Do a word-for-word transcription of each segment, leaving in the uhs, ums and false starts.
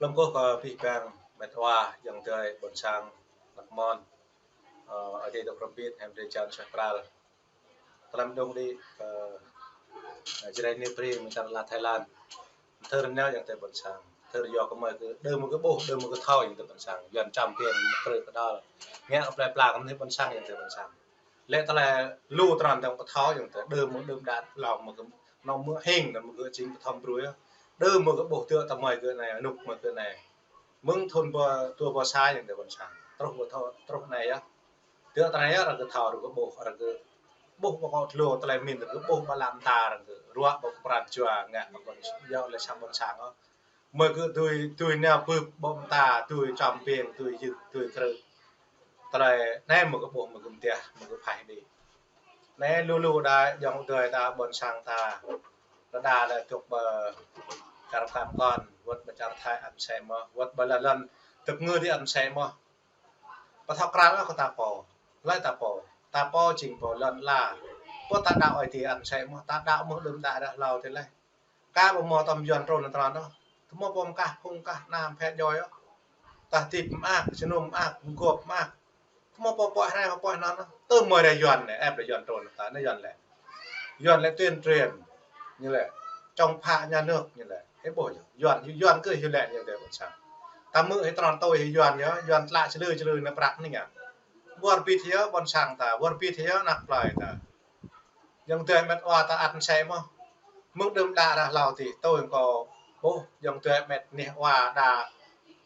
Lơ̆m kơ abih bang met wa ayŏng adơi ƀôn sang, anak mơnuih, ơ, adơi dŏ rơbit, hem drơi jan suaih pral. Tơlơi mơđung đĭ kơ, ơ, Jrai Nipri, mơ̆ng čar la Thái Lan. Thơr nao ayŏng adơi ƀôn sang. Thơr yua kơ mơi kơ, đơ mơi kơ ƀuh, đơ mơi kơ thâo ayŏng adơi ƀôn sang. Yuan čăm phiăn, mơ̆ng krư̆ kơdăl. Ngă kơ plơi pla kơ mơnuih ƀôn sang ayŏng adơi ƀôn sang. Lĕ tơlơi lu tơnăn tơ̆ng pơthâo ayŏng adơi, đơ mơ̆ng đưm đă lŏ mơ̆ng kơ, nŏ mơ̆ng hing, nŏ mơ̆ng kơ jing pơthâo brui. Đơ mơ̆ng kơ ƀuh tơ̆ tơmơi kơ anai, anŭk mơi kơ anai. Mơ̆ng thun ƀơ, dua ƀơ sa ayŏng adơi ƀôn sang. Truh ƀơ thâo, truh anai yơh. Tơ̆ tơnai yơh, arăng kơ thâo, arăng kơ ƀuh, arăng kơ ƀuh ƀơ kơ tơlơi min, arăng kơ ƀuh ƀơ lăm mơta, arăng kơ ruă ƀơ kơ pran jua, ngă ƀơ kơ yua lĕ sang ƀôn sang ôh. Mơi kơ tui, tui nao bưp ƀơ mơta, tui čăm phiăn, tui yưk, tui krư̆. Tơlơi anai mơi kơ ƀuh, mơi kơ mơtiah, mơi kơ phaih đĭ. Anai lu lu đa ayŏng adơi ta ƀôn sang ta. Đa đa lĕ dŏ ƀơ čar Kam Kon, wơ̆t ƀơ čar Thái ăn sĕ mơ̆, wơ̆t ƀơ lŏn lŏn, tơ̆p ngư đĭ ăn sĕ mơ̆. Pơthâo krăn kơ ta pô, laĭ ta pô, ta pô jing pô lŏn la. Pô ta đaŏ ai tiê ăn sĕ mơ̆, ta đaŏ mơ̆ng đưm đă đah hlâo tê lĕ. Kơ ƀu hmâo tơm Yuan trŭn tơnăn ôh. Tơhmâo pô mơkah phung kah nam phe joi ôh. Tah tip mơak, jơnum mơak, mơguôp mơak. Tơhmâo pô pơhiăp anai, pô pơhiăp anŭn. Tơl mơi rai Yuan anai, ĕp rai Yuan trŭn ta, anai Yuan lĕ. Yuan lĕ tuyên truyền, ñu lĕ. Chống phá nhà nước, ñu lĕ. Ơ ƀuh Yuan, Yuan kơ hyu lĕ ñu dê ƀôn sang. Ta mơ̆ hĭ tơnăn tui hĭ Yuan yơh, Yuan tlă čơlư čơlư nao prăk anai ngă. Wơr bĭt yơh ƀôn sang ta, wơr bĭt yơh anăk plơi ta. Ayŏng adơi met wa ta ăn sĕ mơ̆. Mơ̆ng đưm đă đah hlâo tih, tui kơ ƀuh, ayŏng adơi met nih wa đa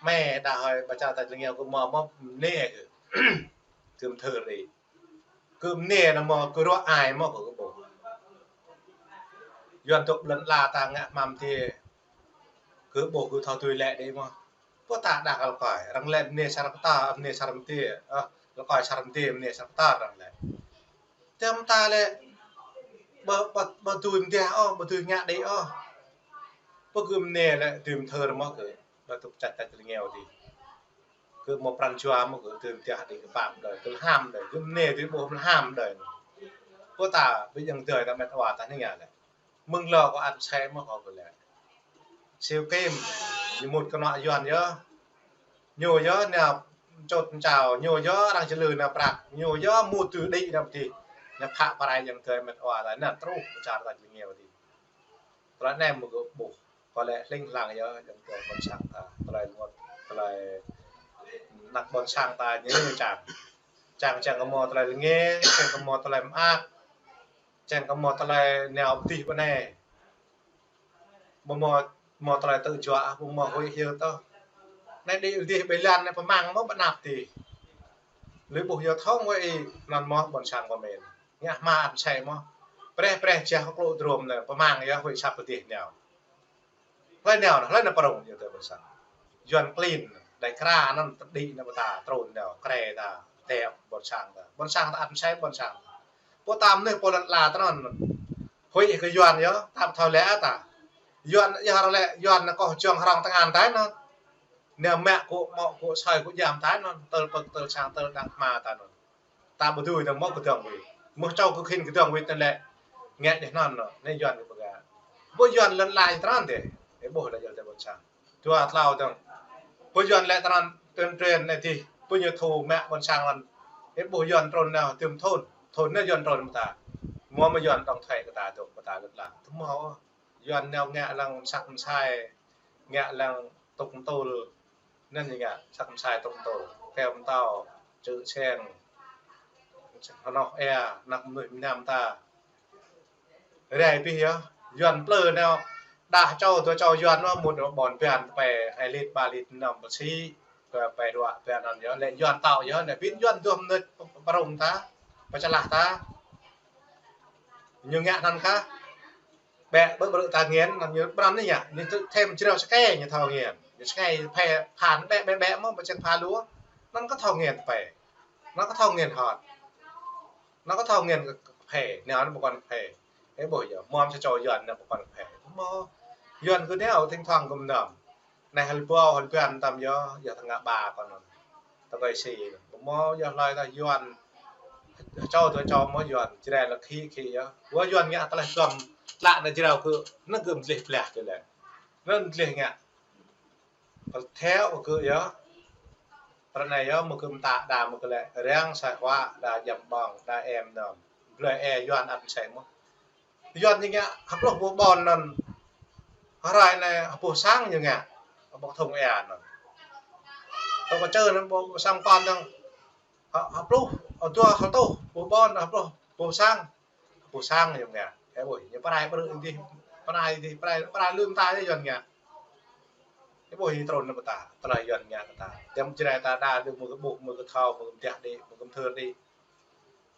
mĕ đa hơi ƀă čar ta jơlơngiao kơ mơ̆ mơ̆ mơnê kơ. Kơ mơthưr đĭ. Kơ mơnê nao mơ̆ kơ ruă ai mơ̆ kơ ƀuh. Yuan dŏ lŏn la ta ngă hmam tiê. Kơ ƀuh kơ thâo tui lĕ đĭ mơ̆. Pô ta đah kơ lơkơi, arăng lĕ mơnê sar pơtâo, mơnê sar mơtiê, ơ, lơkơi sar mơtiê, mơnê sar pơtâo arăng lĕ. Tơm ta lĕ, ƀơ, ƀơ, ƀơ dưi mơtiah ôh, ƀơ dưi ngă đĭ ôh. Pô kơ mơnê lĕ dưi mơthưr mơ̆ kơ, ƀơ tŭk čăt čăt lơngiao đĭ. Kơ mơ̆ pran jua mơ̆ kơ dưi mơtiah đĭ kơ pap đơi, kơ lơham đơi, kơ mơnê dưi ƀuh lơham đơi. Pô ta, ƀing ayŏng adơi ta met wa ta anai ngă lĕ. Mơ̆ng lŏ kơ ăn sĕ mơ̆ kơ lĕ. Siu Kim, ñu mŭt kơnŏ Yuan yơh. Ñu yơh nao čut čao, ñu yơh arăng čơlư nao prăk, ñu yơh mŭt tui đĭ nao pơtih. Nao phă pơrai ayŏng adơi met wa ta, nao truh pơ čar ta jơlơngiao đĭ. Tơlơi anai mơ̆ kơ ƀuh, kơ lĕ hling hlang yơh, ayŏng adơi ƀôn sang ta, tơlơi rơngot, tơlơi anăk ƀôn sang ta ñu čang. Čang, čang kơ mơ̆ tơlơi lơnge, čang kơ mơ̆ tơlơi mơak, čang kơ mơ̆ tơlơi nao pơtih ƀơ anai. Ƀu mơ̆, mơ̆ tơlơi tơjuă, ƀu mơ̆ huĭ hyưt ôh. Anai đĭ dih ƀơi lŏn anai pơmăng mơ̆ ƀơi anăp dih. Lui ƀuh yơh thŏng huĭ, anŭn mơ̆ ƀôn sang pơmĭn. Ngă hmam ăn sĕ mơ̆. Preh, preh jah klŭ drôm anai pơmăng yơh huĭ săp pơtih nao. Hlơi nao, hlơi nao prŏng yơh tơ ƀôn sang. Yuan klin, đai kra anŭn tơđĭ nao pơta, trŭn nao, kre ta, tĕ ƀôn sang ta. Ƀôn sang ta ăn sĕ ƀôn sang ta. Pô ta mơnuih pô lŏn la tơnăn. Huĭ kơ Yuan yơh, ta ƀu thâo lĕ ta. Yuan, yơh arăng lĕ, Yuan nao kơ jơ̆ng hrŏng tơngan ta anŭn. Nao mă kơ mŏ kơ soi kơ jam ta anŭn, tơl pơ̆k tơl sang tơl đang hma ta anŭn. Ta ƀu dưi dơ̆ng mơ̆ kơdơ̆ng wĭt. Mơ̆ čô kơ khĭn kơdơ̆ng wĭt anŭn lĕ. Ngă dih anŭn anŭn, anai Yuan kơ pơgă. Ƀu Yuan lŏn la tơnăn dih. Ơ ƀuh lĕ jal dih ƀôn sang. Dua tlâo dơ̆ng. Ƀu Yuan lĕ tơnăn tuyên truyền anai dih. Ƀu ñu thu mă ƀôn sang lŏn. Ơ ƀuh Yuan trŭn nao tơm thun. Thun nao Yuan trŭn mơta. Mơ̆ mơ̆ Yuan tŏng thai kơ ta dŏ, kơ ta lŏn la. Tơhmâo. Yuan nao ngă lăng săk mơsai, ngă lăng tŭk mơtŭl, anŭn ñu ngă săk mơsai tŭk mơtŭl, keo mơtâo, čư̆ seng, hơnoh ea, anăk mơnuih mơnam ta. Rai abih yơh, Yuan plư nao, đah čô, dua čô Yuan nao, mŭt nao ƀôn ban, tơpai hai lit, ba lit, năm pơsĭ, tơpai ruă, tơpai anŭn yơh, lĕ Yuan tŏ yơh, lĕ ƀing Yuan dua mơnuih pơrŭng ta, pơčalah ta. Ñu ngă anŭn kah, Ƀĕ, ƀĕ, ƀĕ ta ngên, anŭn ñu pran anai yơh, ñu tŭ thêm jrao sơkai ñu thâo ngên. Ñu sơkai phe phan ƀĕ, ƀĕ, ƀĕ, mơ̆ ƀĕ čen pha lua. Anŭn kơ thâo ngên phe. Anŭn kơ thâo ngên hŏt. Anŭn kơ thâo ngên kơ phe, nao anŭn ƀu kŏn phe. Ơ ƀuh yơh, mơ̆m sa čô Yuan anŭn ƀu kŏn phe. Mơ̆ Yuan kơ nao thỉnh thoảng kơ mơnam. Anai hơl ƀâo, hơl ƀiăn tăm yơh, yơh tơngă ƀa kơ anŭn. Tơkai si, ƀu mơ̆ yơh hlơi ta Yuan. Čô tơ čô mơ̆ Yuan, Jrai lă khĭ khĭ yơh. Wơ̆ Yuan ngă tơlơi suăm, tlă anai Jrai kơ, anŭn kơ mơdlih blah kơ lĕ. Anŭn mơdlih ngă. Pơthâo kơ yơh. Pơ anai yơh mơ̆ kơ mơta đa mơ̆ kơ lĕ răng sai hua đa jăm ƀong đa em nơm. Blơi e Yuan ăt sĕ mơ̆. Yuan ñu ngă hơpluh ƀuh ƀon anŭn. Hơrai anai hơpluh sang ñu ngă. Ƀong thŭng e anŭn. Tơ kơ čơ anŭn ƀuh sang ƀon dơ̆ng. Hă-, hơpluh, ơ, dua hơtuh, ƀuh ƀon, hơpluh, ƀuh sang. Ƀuh sang ñu ngă. Ơ, ƀuh, ñu pơrai ƀrư̆ dih, pơrai dih, pơrai, pơrai lơ̆m ta yơh Yuan ngă. Ơ, ƀuh, ñu trŭn nao pơ ta, tơlơi Yuan ngă kơ ta. Tơm Jrai ta đa, đơ mơ̆ kơ ƀuh, mơ̆ kơ thâo, mơ̆ kơ mơtiah đĭ, mơ̆ kơ mơthơr đĭ.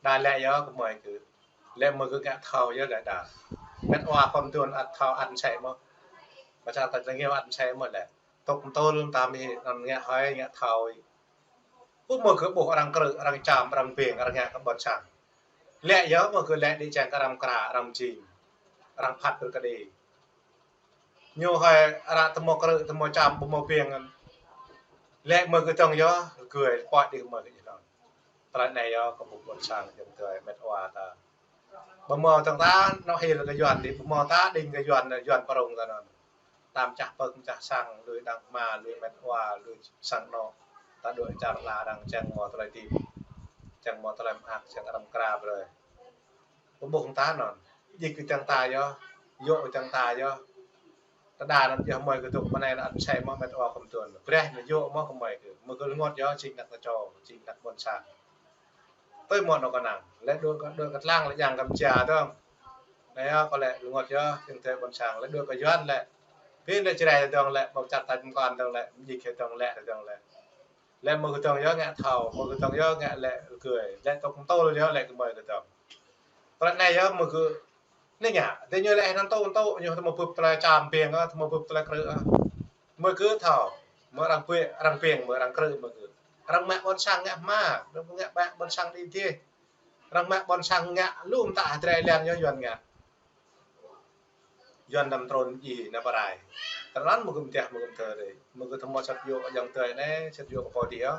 Đa lĕ yơh kơ mơi kơ. Lĕ mơ̆ kơ ngă thâo yơh lĕ đa. Met wa khŏm tuan ăt thâo ăt sĕ mơ̆. Pơčah ta tơngiao ăt sĕ mơ̆ lĕ. Tŭk tơl ta mơ̆ anŭn ngă hơi ngă thâo. Ƀu mơ̆ kơ ƀuh arăng krư̆, arăng čăm, arăng ƀing, arăng ngă kơ ƀôn sang. Lĕ yơh mơ̆ kơ lĕ đĭ čang kơ arăng mơkra, arăng mơjing, arăng phat brơi kơ đĭ. Ñu hơi arăng tơmô krư̆, tơmô čăm, ƀu mơ̆ ƀing. Lĕ mơ̆ kơ tơ̆ng yơh, gơ̆ pơ̆t đĭ mơ̆ kơ ñu anŭn. Tơlơi anai yơh kơ ƀuh ƀôn sang jơ̆ng tơlơi met wa ta. Ƀu mơ̆ tơ̆ng ta, nao hil kơ Yuan đĭ, ƀu mơ̆ ta đing kơ Yuan, Yuan pơrŭng ta anŭn. Ta mơčah pơ̆k, mơčah sang, lui đang hma, lui met wa, lui sang anŏ. Ta đuaĭ čar la arăng čang mơ̆ tơlơi tĭp. Čang mơ̆ tơlơi mơak, čang arăng mơkra brơi. Ƀu ƀuh ta anŭn. Djik kơ tơ̆ng ta yơh, yŏk kơ tơ̆ng ta yơh. Tơdah anŭn yơh mơi kơ tŭk pơ anai anŭn ăt sĕ mơ̆ met wa khŏm tuan. Brơi ñu yŏk mơ̆ kơ mơi kơ. Mơi kơ rơngot yơh, jing anak ta čô, jing anak ƀôn sang. Tui mơ̆ anŏ kơnang. Lĕ đuaĭ kơ, đuaĭ kơ tơlang lĕ jang kơ mơja dơ̆ng. Anai yơh kơ lĕ rơngot yơh, jing tui ƀôn sang. Lĕ đuaĭ kơ Yuan lĕ. Pin lĕ Jrai dơ̆ng lĕ, ƀu čăt ta jơ̆ng kơnang dơ̆ng lĕ, djik kơ dơ̆ng lĕ dơ̆ng lĕ. Lĕ mơ̆ kơ tơ̆ng yơh ngă thâo, mơ̆ kơ tơ̆ng yơh ngă lĕ gơ̆. Lĕ tŭk tơl yơh lĕ kơ mơi kơ tơ̆ng. Tơlơi anai yơh mơ̆ kơ anai ngă, tơ ñu lĕ anŭn tŭ, tŭ, ñu tơmô bưp tơlơi čăm ƀing, tơmô bưp tơlơi krư̆. Mơ̆ kơ thâo, mơ̆ arăng ƀing, arăng ƀing, mơ̆ arăng krư̆ mơ̆ kơ. Arăng mă ƀôn sang ngă hma, arăng ngă ƀă ƀôn sang đĭ dih. Arăng mă ƀôn sang ngă lơ̆m ta hơdră lĕ yơh Yuan ngă. Yuan năm trŭn djai nao pơrai. Tơlơi anŭn mơ̆ kơ mơtiah mơ̆ kơ mơthơr đĭ. Mơ̆ kơ tơmô sat yŏk jơ̆ng tơlơi anai, sat yŏk kơ pô dih yơh.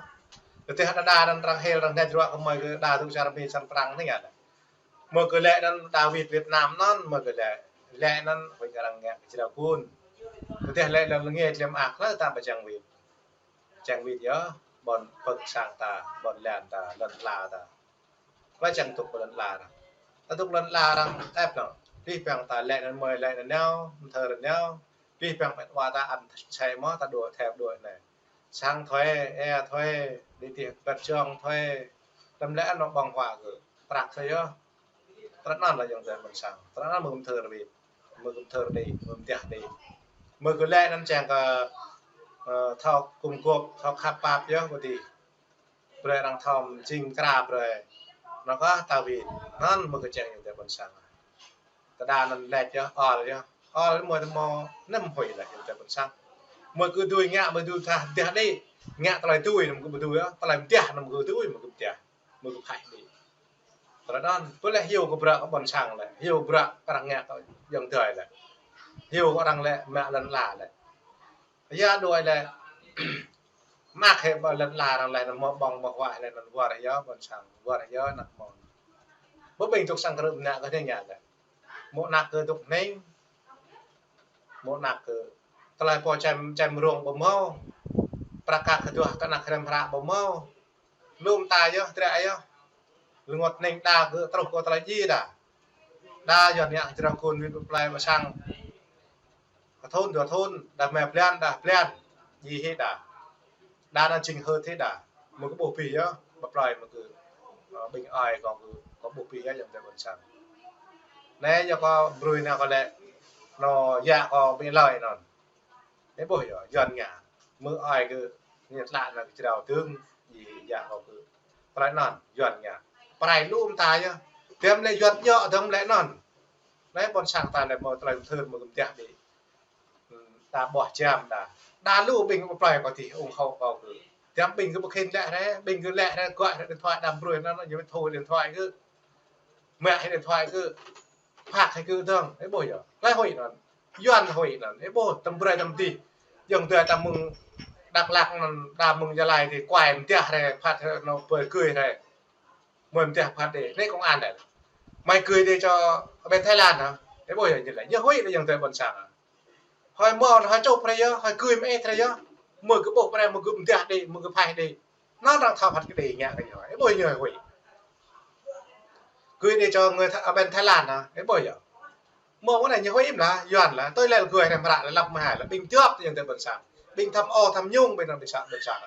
Kơ tơdah đa đa arăng hil arăng ngă jrua kơ mơi kơ đa tŭk čar Mi čar Prăng anai ngă. Mơ̆ kơ lĕ anŭn đa wĭt Việt Nam anŭn mơ̆ kơ lĕ. Lĕ anŭn huĭ arăng ngă kơ jrao kun. Kơ tơdah lĕ lĕ ngă tlem ak lĕ ta ƀu čang wĭt. Čang wĭt yơh, ƀôn pơ̆k sang ta, ƀôn lan ta, lŏn ala ta. Kơ čang tŭk ƀôn lan ala arăng. Ta tŭk lŏn ala arăng, ĕp anŭn. Pih păng ta lĕ anŭn mơi lĕ anŭn nao, mơthơr anŭn nao. Pih păng met wa ta ăn sĕ mơ̆ ta đuaĭ thep đuaĭ anai. Sang thuê, e thuê, đĭ tih pet jong thuê. Tơm lĕ anŭn ƀơ̆ng huă kơ. Prăk sa yơh. Tơlơi anŭn lĕ jơ̆ng tơlơi ƀôn sang. Tơlơi anŭn mơ̆ kơ mơthơr wĭt. Mơ̆ kơ mơthơr đĭ, mơ̆ mơtiah đĭ. Mơ̆ kơ lĕ anŭn čang kơ, ơ, thâo gum gŏp, thâo khăp pap yơh kơ dih. Brơi arăng thâo jing kra brơi. Anŭn kơ ta wĭt. Anŭn mơ̆ kơ čang jơ̆ng tơlơi ƀôn sang. Tơdah anŭn lĕ yơh, ol yơh. Ol mơ̆ tơmô năm huĭ lĕ jơ̆ng tơlơi ƀôn sang. Mơ̆ kơ dưi ngă, mơ̆ dưi thah, mơtiah đĭ. Ngă tơlơi dưi anŭn mơ̆ kơ dưi yơh. Tơlơi mơtiah anŭn mơ̆ kơ dưi, mơ̆ kơ mơtiah. Mơ̆ kơ phaih đĭ. Tơlơi anŭn, pơleh hyu kơ bruă kơ ƀôn sang lĕ, hyu bruă arăng ngă kơ jơ̆ng tơlơi lĕ. Hyu kơ arăng lĕ, mă lŏn ala lĕ. Yua đuaĭ lĕ, mă hĭ ƀơi lŏn ala arăng lĕ, anŭn mơ̆ ƀơ̆ng mơ̆ huă lĕ, anŭn wơr yơh ƀôn sang, wơr yơh anak mơ̆n. Ƀu ƀing tŭk sang krư̆ mơnă kơ anai ngă lĕ. Mơ̆ anak kơ tŭk hning, mơ̆ anak kơ tơlơi pô čem, čem rông ƀu mơ̆. Prăk kơ duah kơ anak hrăm hră ƀu mơ̆. Lơ̆m ta yơh, trĕ yơh. Rơngot hning đa kơ truh kơ tơlơi djai đa. Đa Yuan ngă jrao kun wĭt pơplai ƀơi sang. Kơ thŭn, dua thŭn, đa mă blan, đa blan. Djai hĭ đa. Đa anŭn jing hơ̆t hĭ đa. Mơ̆ kơ ƀuh bih yơh, pơplai mơ̆ kơ, ơ, ƀing ai kơ kơ, kơ ƀuh bih yơh jơ̆ng tơlơi ƀôn sang. Anai yơh kơ brơi nao kơ lĕ, anŭn yă kơ ƀing lơi anŭn. Anai ƀuh yơh, Yuan ngă. Mơ̆ ai kơ, ñu tlă anŭn kơ jrao tơ̆ng, djai yă kơ kơ. Tơlơi anŭn, Yuan ngă. Pơrai lơ̆m ta yơh. Tơm lĕ Yuan yơh, tơm lĕ anŭn. Anai ƀôn sang ta lĕ mơ̆ tơlơi mơthơr mơ̆ kơ mơtiah đĭ. Ưm, ta ƀuh jam đa. Đa lu ƀing pơplai kơ dih ủng hộ kơ kơ. Tơm ƀing kơ ƀu khĭn lĕ hrĕ, ƀing kơ lĕ hrĕ, gọi hrĕ điện thoại đam brơi anŭn, ñu thâo điện thoại kơ. Mă hĭ điện thoại kơ. Phak hĭ kơ dơ̆ng, ơ ƀuh yơh. Lĕ huĭ anŭn. Yuan huĭ anŭn, ơ ƀuh, tơm brơi tơm dih. Jơ̆ng tơlơi ta mơ̆ng Dak Lak anŭn, đa mơ̆ng Gia Lai dih, kuai mơtiah hrĕ, phat hrĕ, anŭn pơi gơi hrĕ. Mơi mơtiah phat đĭ, anai công an đa. Mơi gơi đĭ čô ƀing Thái Lan hă? Ơ ƀuh yơh ñu lĕ, ñu huĭ lĕ jơ̆ng tơlơi ƀôn sang hă? Hơi mơ̆, hơi čŭp hrĕ yơh, hơi gơi mơ̆ hrĕ yơh. Mơ̆ gơ̆ ƀuh pơrai, mơ̆ gơ̆ mơdah đĭ, mơ̆ gơ̆ phaih đĭ. Anŭn arăng thâo phat kơđi ngă kơ ñu. Ih ƀuh ñu huĭ. Gơ̆ đĭ čô người Tha-, bên Thái Lan anŭn, ih ƀuh yơh. Mơ̆ mơ̆ng anai ñu huĭ mơ̆n lah, Yuan lah, tui lĕ gơ̆ hrăm hră lah lăp mơhai lah, ƀing djŏp yang tơ ƀôn sang. Ƀing Tham Ô Tham Nhũng, ƀing anŭn ƀôn sang, ƀôn sang.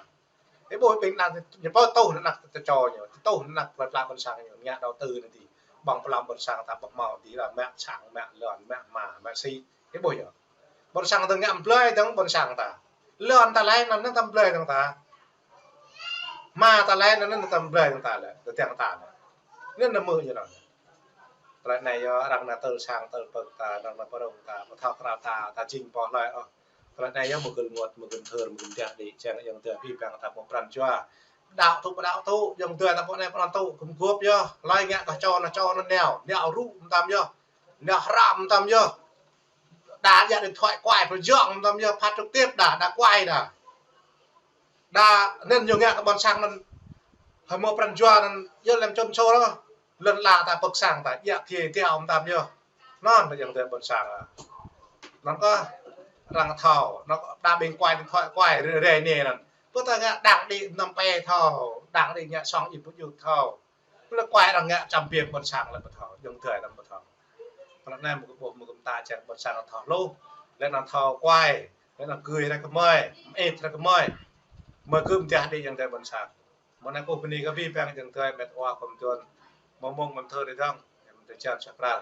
Ih ƀuh ƀing anŭn ñu pô tuh anŭn ană tơčô ñu, tuh anŭn ană plơi pla ƀôn sang ñu, ngă đầu tư anŭn dih. Ƀơ̆ng pơlăm ƀôn sang ta ƀu hmâo dih lah, mă sang, mă lŏn, mă hma, mă sĭ. Ih ƀuh yơh. Ƀôn sang ta ngă blơi dơ̆ng ƀôn sang ta. Lŏn ta laih anŭn anŭn ta blơi dơ̆ng ta. Hma ta laih anŭn anŭn ta blơi dơ̆ng ta lĕ, tơdang ta lĕ. Anŭn anŭn mơ̆ ñu anŭn. Tơlơi anai yơh arăng anŭn tơl sang tơl pơ̆k ta, arăng anŭn pơrông ta, ƀu thâo krao ta, ta jing pô hlơi ôh. Tơlơi anai yơh mơ̆ gơ̆ rơngot, mơ̆ gơ̆ thơr, mơ̆ gơ̆ mơdah đĭ, čang ayŏng adơi abih bang ta mơ̆ pran jua. Đaŏ tŭ, pơđaŏ tŭ, ayŏng adơi ta pô anai pran tŭ, gum gôp yơh, hlơi ngă kơ čô anŭn, čô anŭn nao, nao rŭ mơtam yơh, nao hră mơtam yơh. Đa djă điện thoại quay pơjŏng mơtam yơh, phát trực tiếp đa, đa quay đa. Đa anŭn ñu ngă kơ ƀôn sang anŭn, hơi mơ̆ pran jua anŭn, yơh lăm čôm sô lơ̆. Lŏn ala ta pơ̆k sang ta, djă thiê thiao mơtam yơh. Anŭn ta ayŏng adơi ƀôn sang. Anŭn kơ arăng thâo, anŭn kơ đa ƀing quay điện thoại quay rai, rai anai anŭn. Pơ ta ngă đang đĭ năm pe thâo, đang đĭ ngă song ih pơjŭt thâo. Lĕ quay arăng ngă čăm biêng ƀôn sang lĕ ƀu thâo, ayŏng adơi anŭn ƀu thâo. Tơlơi anai mơ̆ gơ̆ ƀuh mơ̆ gơ̆ ta čang ƀôn sang anŭn thâo hluh, lĕ anŭn thâo quay, lĕ anŭn gưi rai kơmơi, mơit rai kơmơi. Mơ̆ gơ̆ mơdah đĭ ayŏng adơi ƀôn sang. Mơ̆ng anai kơkuh bơni kơ abih bang ayŏng adơi met wa khŏm tuan. Mơ̆ng mơ̆ng mơ̆n thơ đĭ dơ̆ng, ayŏng adơi čang sa pral.